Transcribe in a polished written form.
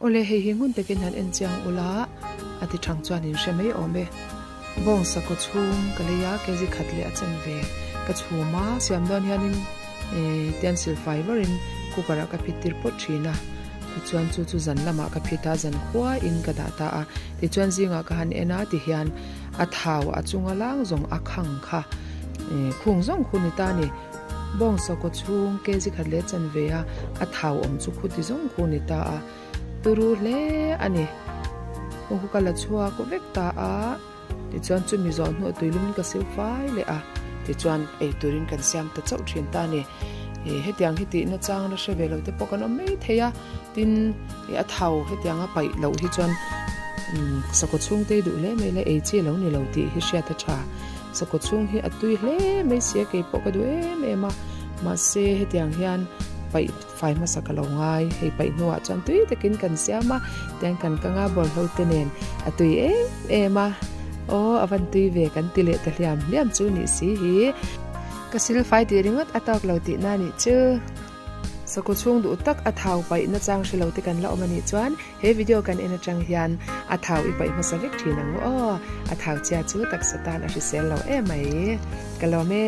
Awle hei hi ngun takin han en chiang ula a ti thang chuan in hre mai awm e. Bawng sakaw chhung ka lei a kg khat leh a chen ve ka chhum a siam dawn hianin eh tian silfai varin cooker ah ka phit tir pawt thin a tichuan chu chu zan lamah ka phit a zan khua in ka dah ta a tichuan zingah ka han en a tihian a thau a chunga lang zawng a khang kha eh khung zawng khu ni ta a ni. Bawng sakaw chhung kg khat leh chan ve a a thau awm chu khuti zawng khu ni ta a turu hle a ni. Kawng khu ka la chhuak vek ta a tichuan chumi zawh hnuah tuilumin ka sil fai leh a tichuan ei turin kan siam ta chauh thin ta a ni. Ih hetiang hi tihna chang la hre ve lo te pawh kan awm mai thei a tin ih a thau hetiang a paih loh hi chuan umm sakaw chhung te hi duh hle mai la ei chi a lo ni lo tih hi hriat a tha. Sakaw chhung hi a tui hle mai sia kei pawh ka duh em em a mahse hetiang hian paih fai hmasa ka lo ngai hei paih hnuah chuan tui takin kan siam a tiang kan kang a bawlhlo te nen a tui em em a aw a van tui ve kan ti leh ta hliam hliam chu nih si hi ka sil fai tih ringawt a tawk lo tihna nih chu. Sakaw chhung duh tak a thau paih na chang hre lo te kan la awm a nih chuan he video kan en atang hian a thau i paih hmasa vek thin ang u aw. A thau chia chu taksa tan a hrisel lo em mai. Ka lawm e.